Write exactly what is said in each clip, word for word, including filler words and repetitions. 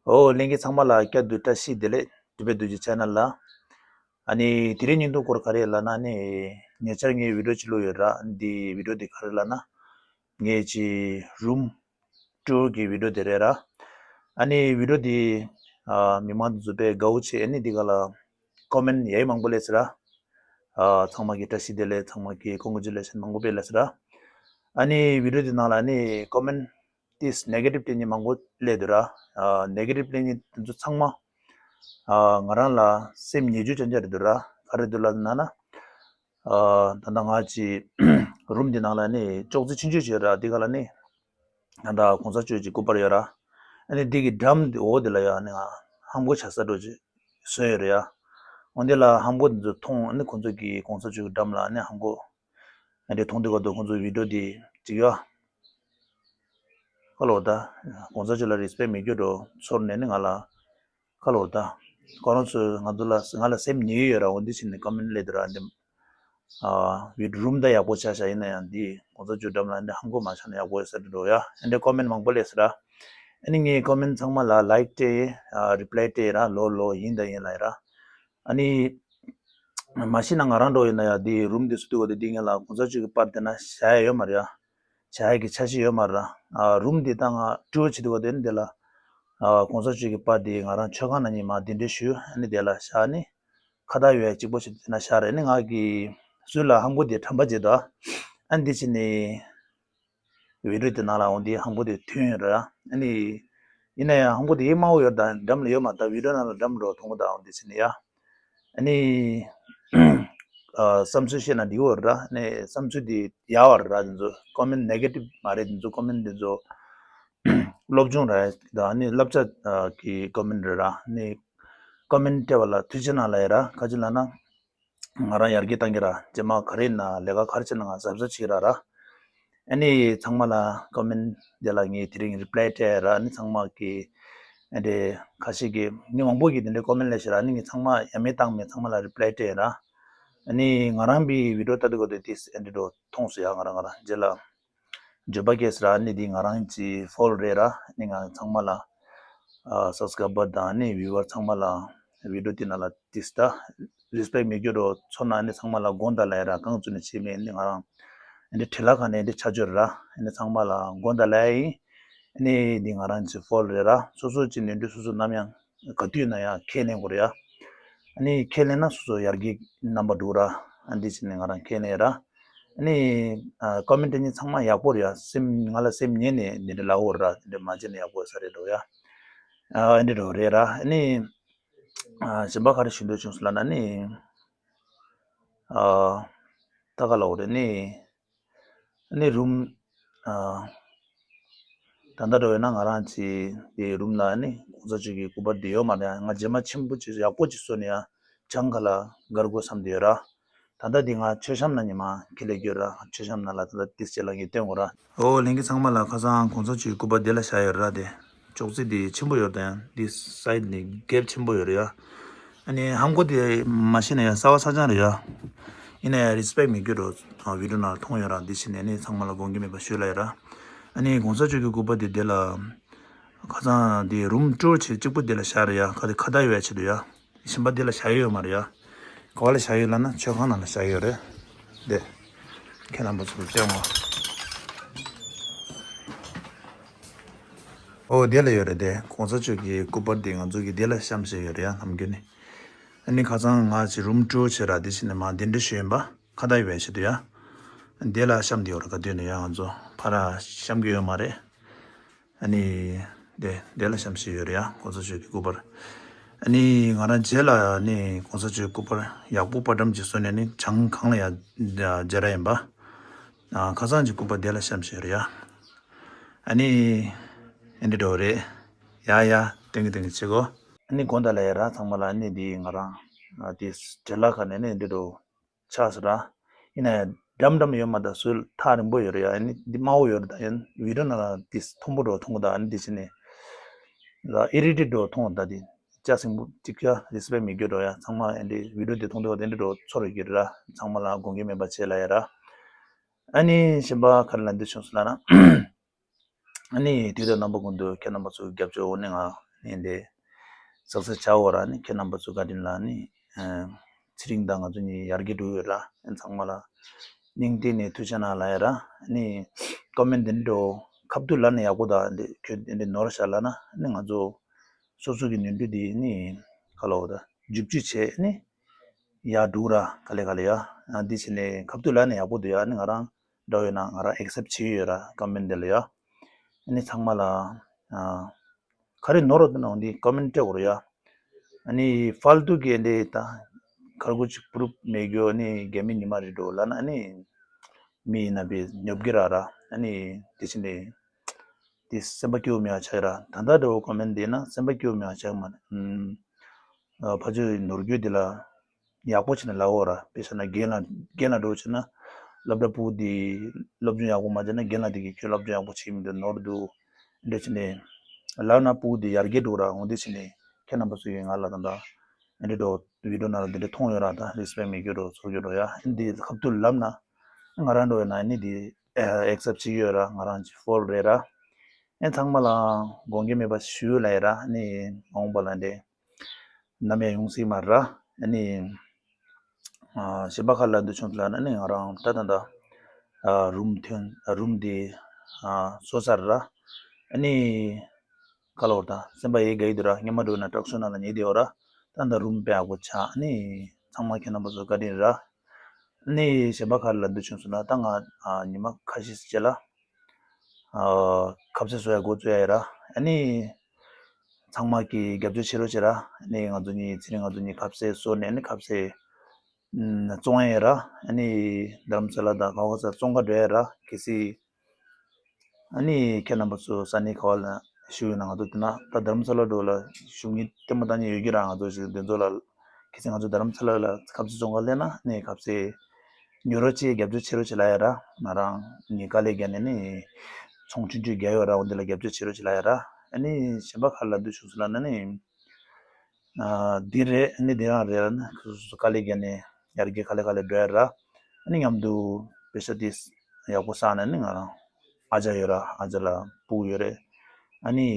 ཨོ་ལྷན་རྒྱས་ཚང་མ་ལ་བསྐྱར་དུ་བཀྲ་ཤིས་བདེ་ལེགས། འདུས་པའི་རྡོ་རྗེ་ཆེ་ནལ་ལ། ཨ་ནི་དེ་རིང་བརྙན་ཐུང་སྐོར་ག་རེ་ལབ་ན་ནི། ཉེ་ཆར་ངས་བི་ཌིའོ་ཅིག་བླུགས་ཡོད་ར། འདི་བི་ཌིའོ་འདི་ག་རེ་ལབ་ན། ངས་ཅིག་རུམ་ཊུར་གྱི་བི་ཌིའོ་དེ་རེད་ར། ཨ་ནི་བི་ཌིའོ་འདི་ཨ་མི་མང་དེ་ཚོ་དཔེ་དགའ་བོ་བྱས། ཨ་ནི་འདི་ག་ལ་ཀོ་མེན་ཡ་ཡི་མང་པོ་སླེབས་སོང་ར། ཨ་ཚང་མ་གི་བཀྲ་ཤིས་བདེ་ལེགས། ཚང་མ་གི་ཀོང་གི་ཅུ་ལེ་ཤན་མང་པོ་དཔེ་སླེབས་སོང་ར། ཨ་ནི་བི་ཌིའོ་འདི་ནང་ལ་ནི་ཀོ་མེན་ཏིས་ནེ་གེ་ཊིབ་དེ་ནི་མང་པོ་སླེབས་འདུག་ར། ཨ་ནེ་གེ་ཊིབ་སླེབས་ནི་དེ་ཚོ་ཚང་མ་ཨ་ང་རང་ལ་སེམས་ཉེས་འགྱུར་ཅན་ཅན་རེད་འདུག་ར། ག་རེ་འདུག་ལབ་ན་ན། ཨ་ད་ལྟ་ང་ཅིག་རུམ་འདི་ནང་ལ་ནི་ཅོག་ཙེ་ཆུང་ཆུང་ཅིག་ཡོད་ར། འདི་ག་ལ་ནི་ད་ལྟ་གོང་ས་མཆོག་ཅིག་སྐུ་པར་ཡོད་ར། ཨ་ནི་འདི་གི་འགྲམ་འདི་འོག་འདི་ལ་ཡ་ནི་ང་ཧམ་གོ་བྱ་ས་འགྲོ་ཅིག་བཟོས་ཡོད་རེད་ཡ། འོ་འདི་ལ་ཧམ་གོ་འདི་ཚོ་མཐོང་། ཨ་ནི་ཁོང་ཚོ་གི་གོང་ས་མཆོག་གི་འགྲམ་ལ་ནི་ཧམ་གོ་ཨ་འདི་མཐོང་དུས་ག་དུས་ཁོང་ཚོ་བི་ཌིའོ་འདི་ཅིག་ཡ། ཁ་ལོ་ད། གོང་ས་མཆོག་ལ་རེ་སི་པེག་མེད་རྒྱུ་འགྲོ་ཚོར་ནས་ནི་ང་ལ། ཁ་ལོ་ད། ཁོ་རང་ཚོས་ང་ཚོ་ལ་ང་ལ་སེམས་ཉེས་ཡོད་ར། འོ་འདི་ཕྱིན་ནས་ཀོ་མེན་སླེབས་འདུག་ར། འདི་ཨ་བི་རུམ་ད་ཡག་པོ་ཆགས་ཤག་ཡིན་ན་ཡང་འདི་གོང་ས་མཆོག་འགྲམ་ལ་འདི་ཧམ་གོ་མ་ཆགས་ན་ཡག་པོ་ཡོད་ས་རེད་འགྲོ་ཡ། ཨ་འདི་ཀོ་མེན་མང་པོ་སླེབས་སོང་ར། ཨ་ནི་ངས་ཀོ་མེན་ཚང་མ་ལ་ལའིཀ་སྤྲད། ཨ་རི་པི་ལའི་སྤྲད་ར། ལོ་ལོ་ཡིན་ད་ཡིན་ལ་ཡིན་ར། ཨ་ནི། མ་གཞི་ན་ང་རང་འགྲོ་ཡིན་ན་ཡ་འདི་རུམ་འདི་སུ་དུས་ག་དུས་འདི་ངེད་ལ་གོང་ས་མཆོག་གི་པར་དེ་ན་བཞག་ཡ་ཡོད་མ་རེད་ཡ། བཞག་ཡ་གི་འཆར་གཞི་ཡོད་མ་རེད། ཨ་རུམ་འདི་ད་ང་ཊུར་བྱེད་དུས་ག་དུས་འདི་ལ་ཨ་གོང་ས་མཆོག་གི་པར་འདི་ང་རང་མཆོད་ཁང་ནང་ནས་མར་གདན་འདྲེན་ཞུས། ཨ་ནི་དེ་ལ་བཞག་ནི་ཁ་བཏགས་ཡོད་ཡ་གཅིག་པོ་ཞིག་དེ་ན་བཞག་རེད། ཨ་ནི་ང་གི་ཟུར་ལ་ཧམ་གོ་དེ་དྲན་པ་བརྗེད་འདུག་ཨ་ནི་འདི་ཕྱིན་ནི། བི་ཌིའོ་དེ་ནང་ལ་འོང་དེ་ཧམ་གོ་དེ་ཐོན་ཡོད་ར། ཨ་ནི། ཡིན་ན་ཡང་ཧམ་གོ་དེ་ཡེ་དམའ་བོ་ཡོད་ད་འགྲམ་ལ་ཡོད་མ་ད། བི་ཌིའོ་ནང་ལ་འགྲམ་འགྲོ་མཐོང་གོ་ད་འོང་དེ་ཕྱིན་ནི་ཡ། ཨ་ནི། ཨ་བསམ་ཚུལ་བཤད་ན་འགྲིག་གོ་ར། ཨ་ནི་བསམ་ཚུལ་དེ་ཡག་པ་ར། དེ་ཚོ་ཀོ་མེན་ནེ་གེ་ཊིབ་མ་རེད། དེ་ཚོ་ཀོ་མེན་དེ་ཚོ་སློབ་སྦྱོང་ར་ད། ཨ་ནི་བསླབ་བྱ་ཨ་གི་ཀོ་མེན་རེད་ར། ཨ་ནི་ཀོ་མེན་སྤྲད་པ་ལ་ཐུགས་རྗེ་གནང་ལབ་ཡ་ར། ག་ཅི་ལབ་ན། ང་རང་ཡར་རྒྱས་གཏང་གི་ར། རྗེས་མ་ག་རེ་ཡིན་ན་ལས་ཀ་ག་རེ་བྱེད་ན་ང་གཟབ་གཟབ་བྱེད་ཀྱི་ར་ར། ཨ་ནི་ཚང་མ་ལ་ཀོ་མེན་དེ་ལ་ངས་དེ་རིང་རི་པི་ལའི་སྤྲད་ར། ཨ་ནི་ཚང་མ་གི་ཨ་འདྲེ་ཁ་ཤས་ཀྱི་མི་མང་པོ་གིས་དེ་འདྲའི་ཀོ་མེན་སླེབས་ཤག་ར། ཨ་ནི་ངས་ཚང་མ་ཡ་མེད་བཏང་མེད་ཚང་མ་ལ་རི་པི་ལའི་སྤྲད་ར། ཨ་ནི་ང་རང་བི་བི་ཌིའོ་ལྟ་དུས་ག་དུས་དེ་ཨ་འདྲེ་འགྲོ་མཐོང་སོང་ཡ། ང་རང་ང་རང་རྗེས་ལ་འགྱོད་པ་སྐྱེས་སོང་ར། ཨ་ནི་འདི་ང་རང་གི་ཕོལ་རེད་ར། ཨ་ནི་ང་ཚང་མ་ལ་ཨ་སབ་སི་ཀ་རའི་བར་དང་ཨ་ནི་བིའུ་ཝར་ཚང་མ་ལ་བི་ཌིའོ་དེ་ནང་ལ་ཏིས་ད་རེ་སི་པེག་མེད་རྒྱུ་འགྲོ་ཚོར་ན་ཨ་ནི་ཚང་མ་ལ་དགོངས་དག་ལབ་ཡ་ར། རྐང་བཙུགས་ནས་བྱས་མེད། ཨ་ནི་ང་རང་ཨ་ནི་བྲེལ་ལ་ཁ་ནས་ཨ་ནི་ཆ་འཇོག་ར། ཨ་ནི་ཚང་མ་ལ་དགོངས་དག་ལབ་ཡ་ཡིན། ཨ་ནི་འདི་ང་རང་གི་ཕོལ་རེད་ར། སོ་སོ་གཅིག་ནས་འདི་སོ་སོ་ནམ་ཡང་ག་དུས་ན་ཡང་ཁས་ལེན་དགོས་རེད་ཡ། ཨ་ནི་ཁས་ལེན་ན་སོ་སོ་ཡར་རྒྱས་རྣམ་པ་འགྲོ་ར། ཨ་འདི་བྱས་ནས་ང་རང་ཁས་ལེན་ར། ཨ་ནི་ཨ་ཀོ་མེན་ཊི་གཉིས་ཚང་མ་ཡག་པོ་རེད་ཡ། སེམས་ང་ལ་སེམས་ཉེ་ནས་འདི་འདྲ་ལབ་འོ་ར། འདི་འདྲ་མ་བྱས་ན་ཡག་པོ་ས་རེད་འགྲོ་ཡ། ཨ་འདི་འགྲོ་རེད་ར། ཨ་ནི་ཨ་གཞན་པ་ག་རེ་ཞུ་འདོད་བྱུང་སོང་ལབ་ན་ནི། ཨ་ད་ག་ལབ་འོ་རེད་ནི། ཨ་ནི་རུམ་ཨ་ད་ལྟ་འགྲོ་བས་ན་ང་རང་ཚོའི་དེ་རུམ་ལ་ནི་གོང་ས་མཆོག་གི་སྐུ་པར་དེ་ཡོད་མ་རེད། ང་རྗེས་མ་ཆེན་པོ་ཅིག་ཡག་པོ་ཅིག་བཟོས་ནས་ཡ་བྱང་ཁ་ལ་སྒར་དགོས་བསམ་བསྡད་ཡོད་ར། ད་ལྟ་འདི་ང་མཆོད་བཤམས་ནང་ཉི་མ་ཁྱེར་ལས་ཡོད་ར། མཆོད་བཤམས་ནང་ལ་ད་ལྟ་ཏིས་ཅེ་ལ་ངས་སྟོན་དགོས་ར། ཨོ་ལྷན་རྒྱས་ཚང་མ་ལ་ཁ་སང་གོང་ས་མཆོག་གི་སྐུ་པར་དེ་ལ་བཞག་ཡོད་ར། དེ་ཅོག་ཙེ་དེ་ཆེན་པོ་ཡོད་ར། ཡང་འདི་སའིཌ་ནས་གེབ་ཆེན་པོ་ཡོད་ར་ཡ། ཨ་ནི་ཧམ་གོ་དེ་མ་ཤེས་ན་ཡང་གསར་བ་གསར་རྐྱང་རེད་ཡ། ཡིན་ན་ཡང་རེ་སི་པེག་མེད་རྒྱུ་འགྲོ་བི་ཌིའོ་ནང་མཐོང་ཡོད་ར། འདི་ཕྱིན་ནས་ནི་ཚང་མ་ལ་དགོངས་འགལ་མེད་པ་ཞུ་ལ་ཡ་ར། ཨ་ནི་གོང་ས་མཆོག་གི་སྐུ་པར་དེ་དེ་ལ་ཁ་སང་དེ་རུམ་ཊུར་བྱེད་གཅིག་པུ་དེ་ལ་བཞག་རེད་ཡ། ཁ་དེ་ཁ་བརྡ་ཡོད་ཡ་ཆེད་དུ་ཡ། གཞན་པ་དེ་ལ་བཞག་ཡོད་མ་རེད་ཡ། ག་བ་ལ་བཞག་ཡོད་ལབ་ན་མཆོད་ཁང་ནང་ལ་བཞག་ཡོད་རེད། དེ་ཁྱེད་རྣམ་པ་ཚོར་སྟོན་དགོས། ཨོ་དེ་ལ་ཡོད་རེད། དེ་གོང་ས་མཆོག་གི་སྐུ་པར་དེ་ང་ཚོ་གི་དེ་ལ་བཤམས་བཞག་ཡོད་རེད་ཡ། ནམ་རྒྱུན་ནི། ཨ་ནི་ཁ་སང་ང་ཅིག་རུམ་ཊུར་བྱེད་ར། དེ་བྱས་ནས་མར་གདན་འདྲེན་ཞུས་ཡིན་པ། ཁ་བརྡ་ཡོད་པའི་ཆེད་དུ་ཡ། དེ་ལ་བཤམས་བསྡད་ཡོད་རེད། ག་དུས་ནས་ཡ་ང་ཚོ་ཕར་བཤམས་ཀྱི་ཡོད་མ་རེད། ཨ་ནི། དེ་དེ་ལ་བཤམས་བཞག་ཡོད་རེད་ཡ། གོང་ས་མཆོག་གི་སྐུ་པར། ཨ་ནི་ང་རང་རྗེས་ལ་ནི་གོང་ས་མཆོག་གི་སྐུ་པར་ཡག་པོ་པར་འགྲེམས་ཅིག་བཟོས་ནས་ནི་བྱང་ཁང་ལ་ཡ་མཇལ་ར་ཡིན་པ། ཨ་ཁ་སང་གི་སྐུ་པར་དེ་ལ་བཤམས་བཞག་ཡོད་རེད་ཡ། ཨ་ནི། ཨེ་འདྲ་འགྲོ་རེད། ཡ་ཡ། སྟོན་གི་སྟོན་གི་བྱེད་གོ། ཨ་ནི་དགོངས་དག་ལ་ཡ་ར། ཚང་མ་ལ་ཨ་ནི་འདི་ང་རང་ཨ་དེ་བྲེལ་ལ་ཁ་ནས་ནི་ཨེ་འདྲ་འགྲོ་ཆགས་སོང་ར། ཡིན་ན་ཡང་འགྲམ་འགྲམ་ཡོད་མ་ད་སུལ་ཐག་རིང་པོ་ཡོད་རེད་ཡ། ཨ་ནི་འདི་དམའ་བོ་ཡོད་རེད། ད་ཡིན་བི་ཌིའོ་ནང་ལ་དེ་མཐོན་པོ་འགྲོ་མཐོང་གི་ད། ཨ་ནི་དེ་བྱས་ནས་ཨི་རི་ཊེཊ་འགྲོ་མཐོང་ད། དེ་ལྕགས་སྲིན་པོ་གཅིག་ཀྱང་རེ་སི་པེག་མེད་རྒྱུ་འགྲོ་ཡ། ཚང་མ་ཨེ་འདྲའི་བི་ཌིའོ་དེ་མཐོང་དུས་ཨེ་འདྲ་འགྲོ་ཚོར་རྒྱུ་རེད་ར། ཚང་མ་ལ་དགོངས་འགལ་མེད་པ་བྱེད་ལ་ཡ་ར། ཨ་ནི་གཞན་པ་ག་རེ་ལབ་འདོད་བྱུང་སོང་ལབ་ན། ཨ་ནི་དུས་དང་རྣམ་པ་ཀུན་ཏུ་ཁྱེད་རྣམ་པ་ཚོའི་རྒྱབ་སྐྱོར་འོག་ནས་ང་ ནས་འདི་ཟག་ཟེར་བྱའོ་ར། ནི་ཁྱེད་རྣམ་པ་ཚོ་བཀའ་དྲིན་ལ་ནི་ཚེ་རིང་དང་ང་ཚོ་གཉིས་ཡར་རྒྱས་འགྲོ་ཡོད་ར། ཚང་མ་ལ་སྙིང་གཏིང་ནས་ཐུགས་རྗེ་གནང་ལ་ཡ་ར། ནི་ཀོ་མེན་འདི་འདྲ་ཁ་ཐུག་ལབ་ན་ཡག་པོ་ད། འདི་ཁྱོད་འདི་འདྲ་ནོར་བཞག་ལབ་ན་ནི་ང་ཚོ་སོ་སོ་གི་ནོར་འཁྲུལ་འདི་ནི་ག་ལབ་དགོས་ད། བསྒྱུར་བཅོས་བྱས་ནི་ཡར་འགྲོ་ར། ག་ལེ་ག་ལེ་ཡ། ཨ་འདི་བྱས་ནས་ཁ་ཐུག་ལབ་ན་ཡག་པོ་འདུག་ཡ། ནི་ང་རང་འདྲ་ཡོད་ན་ང་རང་ཨེག་སེབ་བྱེད་ཡོད་ར། ཀོ་མེན་འདི་ལ་ཡ། ནི་ཚང་མ་ལ་ཨ་ག་རེ་ནོར་རོ་འདི་ན་འོ་འདི་ཀོ་མེན་སྤྲད་དགོས་རེད་ཡ། ཨ་ནི་ཕལ་ཏུ་གི་འདི་ད་ཁར་གུ་ཅིག་པུ་རུབ་མེད་རྒྱུ། ཨ་ནི་རྒྱ་མི་ཉི་མ་རེད་འགྲོ་ལབ་ན་ཨ་ནི་མི་ཡིན་ན་པའི་ཉོབ་གི་ར་ར། ཨ་ནི་དེ་བཞིན་དེ་དེ་སེམས་པ་སྐྱིད་པོ་མེད་པ་ཆགས་ར། ད་ལྟ་འདྲ་བོ་ཀོ་མེན་འདི་ན་སེམས་པ་སྐྱིད་པོ་མེད་པ་ཆགས་མ་རེད། ཨུམ། ཨ་ཕ་ཆོས་ནོར་རྒྱུ་འདི་ལ་ཡག་པོ་བྱས་ནས་ལབ་འོ་ར། དཔེ་བཞག་ན་རྒན་ལགས་རྒན་ལགས་འགྲོ་བྱས་ན་སློབ་གྲྭ་ཕྲུ་གུ་འདི་སློབ་སྦྱོང་ཡག་པོ་མ་བྱས་ན་རྒན་ལགས་འདི་གིས་ཁྱོད་སློབ་སྦྱོང་ཡག་པོ་བྱེད་མི་འདུག་ནོར་འདུག་འདྲ་བྱས་ནས་ལབ་ན་ཕྲུ་གུ་འདི་ཡར་རྒྱས་འགྲོ་ར། འོ་འདི་བྱས་ནས་ཁྱེད་རྣམ་པ་ཚོ་ཡིས་ང་ལ་ད་ལྟ་འདི་འདྲ་བི་ཌི་ཡོ་ནང་ལ་འདི་འདྲ་མཐོང་ཡོད་ར། ད་རེ་སི་པེག་མེད་རྒྱུ་འགྲོ་ཚོར་རྒྱུ་འགྲོ་ཡ། འདི་ཁ་ཐུག་ལབ་ན་ང་རང་འགྲོ་ཡ་ན་ནི་འདི་ཨེག་སེབ་བྱེད་ཡོད་ར། ང་རང་ཅིག་ཕོལ་རེད་ར། ཨེ་ཚང་མ་ལ་དགོངས་འགལ་མེད་པ་ཞུ་ལ་ཡ་ར། ནི་མ་འོངས་པ་ལ་འདི་ནམ་ཡང་ཡོང་སྲིད་མ་ར། ཨ་ནི་ཨ་གཞན་པ་ག་རེ་ལབ་འདོད་བྱུང་ལབ་ན་ནི་ང་རང་ད་ད་ད་ཨ་རུམ་ཐོན་ཨ་རུམ་དེ་ཨ་སོ་སར་ར། ཨ་ནི་ག་ལབ་དགོས་ད། སེམས་པ་ཡེ་དགའ་ཡི་འདུག་ར། སྔོན་མ་འགྲོ་ན་ཊག་ཤོ་ནང་ལ་ཉལ་བསྡད་ཡོད་ར། ད་ད་རུམ་དཔེ་ཡག་པོ་ཆགས། ཨ་ནི་ཚང་མ་ཁྱེད་རྣམ་པ་ཚོ་བཀའ་དྲིན་ར། ཨ་ནི་གཞན་པ་ག་རེ་ལབ་འདོད་བྱུང་ཟེར་ན་ད་ང་ཨ་ཉི་མ་ཁ་ཤས་ཤིག་རྗེས་ལ་ཨ་ཁ་ཟས་བཟོ་ཡ་འགོ་བཙུགས་ཡ་ཡིན་ར། ཨ་ནི་ཚང་མ་གིས་རྒྱབ་སྐྱོར་བྱེད་རོགས་བྱེད་ར། ཨ་ནི་ང་ཚོ་གཉིས་ཚེ་རིང་ང་ཚོ་གཉིས་ཁ་ཟས་བཟོས་ནས་ཨ་ནི་ཁ་ཟས་ཨུམ་བཙོང་ཡ་ཡིན་ར། ཨ་ནི་རྡ་རམ་ས་ལ་དང་ག་བ་ས་བཙོང་ག་འགྲོ་ཡ་ཡིན་ར། གལ་སྲིད་ཨ་ནི་ཁྱེད་རྣམ་པ་ཚོ་ས་གནས་ག་བ་ལ་བཞུགས་ཡོད་ན་ང་ཚོ་དེ་ན་ད་རྡ་རམ་ས་ལ་འགྲོ་ལ་བཞུགས་མཁན་ལྟད་མོ་ལྟ་མཁན་ཡོད་ཀྱི་ར། ང་ཚོ་ཞིག་དེ་ཚོ་ལ་གལ་སྲིད་ང་ཚོ་རྡ་རམ་ས་ལ་ལ་ཁ་ཟས་བཙོང་ག་སླེབས་ན་ཨ་ནི་ཁ་ཟས་ཉོ་རོགས་བྱེད། རྒྱབ་སྐྱོར་བྱེད་རོགས་བྱེད་ལབ་ཡ་ར། ང་རང་གཉིས་དཀའ་ལས་བརྒྱབ་ནས་ནི་ཚོང་ཁྲིན་ཁྲིན་རྒྱག་ཡོད་ར། འོ་འདི་ལ་རྒྱབ་སྐྱོར་བྱེད་རོགས་བྱེད་ལབ་ཡ་ར། ཨ་ནི་གཞན་པ་ག་རེ་ལབ་འདོད་བྱུང་ཟེར་ལབ་ན་ནི་ཨ་འདི་རེད། ཨ་ནི་འདི་རང་རེད་ལབ་ན་སོ་སོ་སོ་དཀའ་ལས་བརྒྱབ་ནས་ཡར་རྒྱས་ག་ལེ་ག་ལེ་འགྲོ་ཡ་ར། ཨ་ནི་མཉམ་དུ་པེ་ས་དེ་ཡག་པོ་བསགས་ནས་ནི་ང་རང་ཨ་ཅག་ཡོད་ར། ཨ་ཅག་ལ་ཕྲུ་གུ་ཡོད་རེད། ཨ་ནི་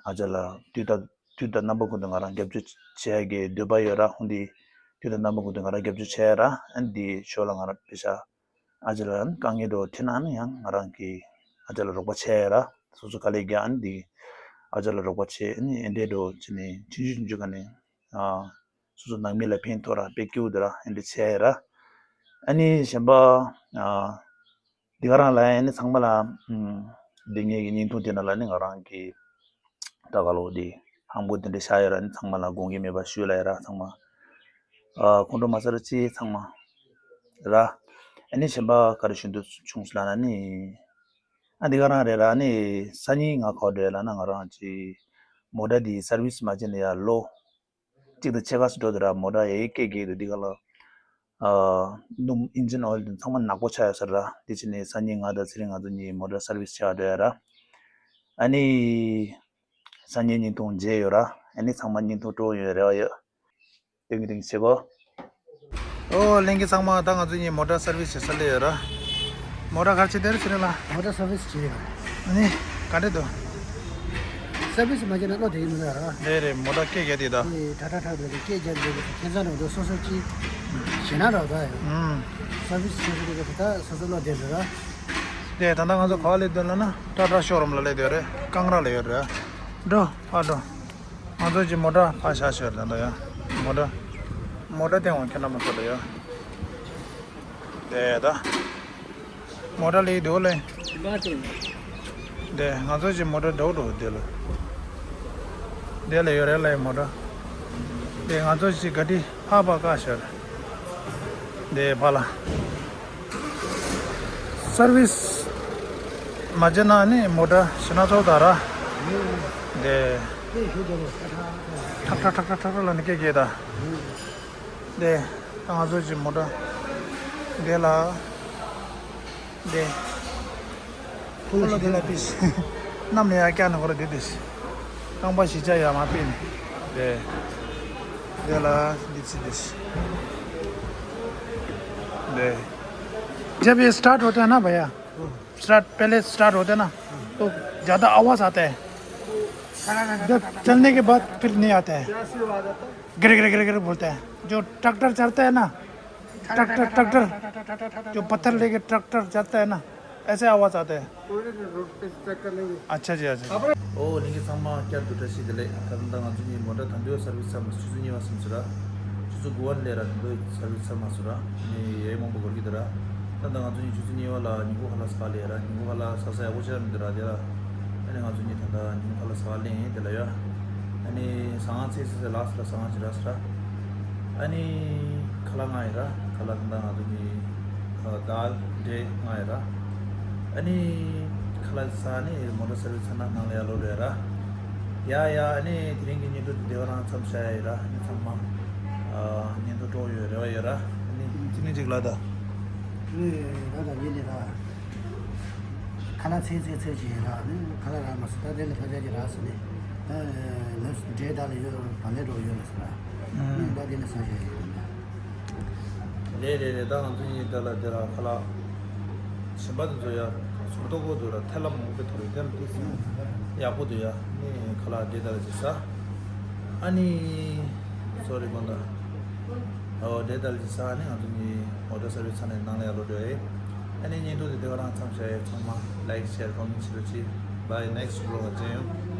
ཨ་ཅག་ལ་དུས་ད་དུས་དང་རྣམ་པ་ཀུན་ཏུ་ང་རང་རྒྱབ་སྐྱོར་བྱེད་ཡ་གི་འདོད་པ་ཡོད་ར། འོ་འདི་དུས་དང་རྣམ་པ་ཀུན་ཏུ་ང་རང་རྒྱབ་སྐྱོར་བྱེད་ཡ་ར། ཨ་ནི་འདི་ཞོར་ལ་ང་རང་པེ་ས་ཨ་ཅག་ལ་ཡང་དཀའ་ངལ་འདྲ་བོ་འཕྲད་ན་ནི་ཡང་ང་རང་གིས་ཨ་ཅག་ལ་རོགས་པ་བྱས་ཡ་ར། སོ་སོ་དཀའ་ལས་རྒྱག་ཨ་ནི་འདི་ཨ་ཅག་ལ་རོགས་པ་བྱས། ཨ་ནི་ཨེ་འདྲས་འདྲ་བོ་བྱས་ནས་ཆུང་ཆུང་ཆུང་ཆུང་ག་ནས་ཨ་སོ་སོ་ནང་མི་ལ་ཕན་ཐོགས་ར། དཔེ་སྐྱིད་པོ་འདུག་ར། ཨེ་འདྲས་བྱས་ཡ་ར། ཨ་ནི་གཞན་པ་ཨ་འདི་ག་རང་ལ་ཨ་ནི་ཚང་མ་ལ་ཨམ་འདི་ངེད་ཀྱི་བརྙན་ཐུང་དེ་ནང་ལ་ནི་ང་རང་གི་ད་ག་ལོ་འདི་ཧམ་གོ་དེ་འདྲ་བཞག་ཡོད་ར། ནི་ཚང་མ་ལ་དགོངས་འགལ་མེད་པ་ཞུ་ལ་ཡ་ར། ཚང་མ་ཨ་ཁོང་ཁྲོ་མ་ཟ་ར་ཅི་ཚང་མ་ར། ཨ་ནི་གཞན་པ་ག་རེ་ཞུ་འདོད་བྱུང་ལབ་ན་ནི་ཨ་འདི་ག་རང་རེད་ར། ཨ་ནི་སང་ཉིན་ང་ག་བར་འགྲོ་ཡ་ལབ་ན་ང་རང་ཅི་མོ་ཊ་འདི་སར་བིས་མ་བྱས་ནས་ཡ་ལོ་གཅིག་དང་ཕྱེད་ཀ་ཙམ་འགྲོ་དེ་ར། མོ་ཊ་ཡེ་སྐད་རྒྱག་འདུག་འདི་ག་ལ་ཨ་སྣུམ་ཨིན་ཇིན་ཨོ་ཡིལ་དེ་ཚང་མ་ནག་པོ་ཆགས་ཡོད་ས་ར། དེ་བྱས་ནས་སང་ཉིན་ང་དང་ཚེ་རིང་ང་ཚོ་གཉིས་མོ་ཊ་སར་བིས་བྱ་བ་འགྲོ་ཡ་ར། ཨ་ནི་སང་ཉིན་བརྙན་ཐུང་མཇལ་ཡོད་ར། ཨ་ནི་ཚང་མ་བརྙན་ཐུང་སྤྲོ་ཡོད་རེ་བ་ཡོད། ཏིང་ཏིང་བྱེད་གོ། ཨོ་ལྷན་རྒྱས་ཚང་མ་ད་ང་ཚོ་གཉིས་མོ་ཊ་སར་བིས་བྱེད་ས་སླེབས་ཡོད་ར། མོ་ཊ་ག་རེ་བྱེད་དེ་ར་ཚེ་རིང་ལགས། མོ་ཊ་སར་བིས་བྱེད་ཡོད་ར། ཨ་ནི་ག་འདྲ་འདུག་སར་བིས་མ་བྱས་ན་བློ་བདེ་གི་མི་འདུག་ར། རེད་རེད། མོ་ཊ་སྐད་རྒྱག་དེ་ད། ཨེ་ད་ད་ད་རེད། སྐད་རྒྱག་རྒྱག་གི་ཁྱད་མཚར་རེད་འདུག་སོ་སོ་གཅིག་ཞེད་སྣང་རག་ད་ཡོད། ཨུམ། སར་བིས་བྱེད་རྒྱུ་དེ་ད་སོ་སོ་བློ་བདེ་འདུག་ར། དེ་ད་ལྟ་ང་ཚོ་ག་པར་སླེབས་འདུག་ལབ་ན་ཊ་ཊ་ཤོ་རུམ་ལ་སླེབས་འདུག་རེད། ཀང་ར་ལ་ཡོད་རེད། འགྲོ་ཕར་འགྲོ། ང་ཚོ་གྱི་མོ་ཊ་ཕར་བཞག་ཤོར་ད་ལྟ་ཡ། མོ་ཊ་མོ་ཊ་སྟེང་འོང་ཁྱེད་རྣམ་པ་ཚོ་ལ་ཡ། དེ་ད་མོ་ཊ་ལེགས་འདུག་ལེ། དེ་ང་ཚོ་གྱི་མོ་ཊ་འགྲོ་འགྲོ་དེ་ལ། དེ་ལ་ཡོད་རེད་ལེ་མོ་ཊ། དེ་ང་ཚོ་གྱི་ག་ཏི་ཕར་ཕར་བཀག་ཤོར། དེ་ཕར་ལ། སར་བིས་མ་བྱས་ན་ནི་མོ་ཊ་ཞེད་སྣང་ཚ་པོ་ད་ར། དེ་ཁྲག་ཁྲག་ཁྲག་ཁྲག་ཁྲག་ལ་ནི་སྐད་རྒྱག་ད། དེ་ད་ང་ཚོ་གྱི་མོ་ཊ་དེ་ལ་དེ་ཁོ་ལ་དེ་ལ་དེ་གནམ་ནས་ཡར་བཀྱགས་ནས་ཁོ་ར་དེ་དེ་རྐང་པ་བཞི་ཆ་ཡར་མར་ཕུད་ནས་དེ་དེ་ལ་དེ་ཚི་དེ་དེ། जब ये स्टार्ट होता है ना भैया, स्टार्ट, पहले स्टार्ट होता है ना, तो ज़्यादा आवाज़ आता है। जब चलने के बाद फिर नहीं आता है। गिर गिर गिर गिर बोलता है। जो ट्रैक्टर चलता है ना, ट्रैक्टर ट्रैक्टर जो पत्थर लेके ट्रैक्टर चलता है ना, ऐसे आवाज आता है। अच्छा जी, अच्छा जी। ཨོ་ལྷན་རྒྱས་ཚང་མ་བསྐྱར་དུ་བཀྲ་ཤིས་བདེ་ལེགས། ད་ལྟ་ང་ཚོ་གཉིས་མོ་ཊ་ད་འདོད་སར་བིས་ཚར་མ་ཆུ་ཚོད་གཉིས་པ་ཟིན་ཚུལ་ར། ཆུ་ཚོད་དགུ་པ་ནས་ལས་ར་ད་འདོད་སར་བིས་ཚར་མ་སོང་ར། ནི་ཡའི་མང་པོ་འགོར་གྱི་འདུག་ར། ད་ལྟ་ང་ཚོ་གཉིས་ཆུ་ཚོད་གཉིས་པ་ལ་ཉིན་གུང་ཁ་ལག་ཟ་ག་ལས་ར། ཉིན་གུང་ཁ་ལག་ཟ་ས་ཡག་པོ་ཅིག་ར་མི་འདུག་ར། དེ་ལ་ཨ་ནི་ང་ཚོ་གཉིས་ད་ལྟ་ཉིན་གུང་ཁ་ལག་ཟ་ག་ལས་ཡིན། དེ་ལ་ཡ་ཨ་ནི་ཟ་ཁང་ཚེ་ཚེ་ཚེ་ལགས་ཟེར་ར། ཟ་ཁང་ཅིག་ར་ཟེར་ར། ཨ་ནི་ཁ་ལག་ང་ཡིན་ར། ཁ་ལག་ད་ལྟ་ང་ཚོ་གཉིས་ཨ་དཱལ་འབྲས་ང་ཡིན་ར། ཨ་ནི་ཁ་ལག་ཟ་ནི་མོ་ཊ་སར་བིས་ཚར་ན་ནང་ལ་ཡར་ལོག་འགྲོ་ཡ་ར། ཡ་ཡ། ཨ་ནི་དེ་རིང་གི་བརྙན་ཐུང་དེ་བདེ་བ་རང་མཚམས་བཞག་ཡ་ཡིན་ར། ཨ་ནི་ཚང་མ་ཨ་བརྙན་ཐུང་སྤྲོ་ཡོད་རེ་བ་ཡོད་ར། ཨ་ནི་ཅི་ནི་ཅིག་ལ་ད། ཨ་ནི་ད་ད་ཡིན་ནི་ར། ཁ་ལག་ཚེ་ཚེ་ཚེ་ཅིག་ཡིན་ར། ཨ་ནི་ཁ་ལག་རག་མ་སོང་། ད་དེ་ལས་ཕ་ཆ་ཅིག་རག་སོང་ནི། ད་ལབ་འབྲས་དཱལ་ཡོད། བག་ལེབ་འདྲ་ཡོད་ལ་ཟེར་ར། ཨ་ནི་ད་དེ་ལས་ཟ་བྱས་ཡོད་ད། རེད་རེད་རེད། ད་ང་ཚོ་གཉིས་དེ་ལ་དེ་ལ་ཁ་ལག་གཞན་པ་དེ་ཚོ་ཡ་ཚོར་ཏོག་པོ་འདུག་ར། ཐལ་བ་མང་པོ་ཐོར་རེད། དེ་ལ་ཏོག་ཙམ་ཡག་པོ་འདུག་ཡ། ནི་ཁ་ལག་འདི་ལྟར་ཅིག་ཟ། ཨ་ནི་སོ་རི་དགོངས་དག། ཨོ་འདི་ལྟར་ཅིག་ཟ། ཨ་ནི་ང་ཚོ་གཉིས་མོ་ཊ་སར་བིས་ཚར་ནས་ནང་ལ་ཡར་ལོག་འགྲོ་ཡ་ཡིན། ཨ་ནི་བརྙན་ཐུང་འདི་དེ་ག་རང་མཚམས་བཞག་ཡ། ཚང་མ་ལའིཀ་ཤེར་ཀོ་མེན་ཊི་བྱེད་རོགས་གྱིས། Bye, next vlog ལ་མཇལ་ཡོང་།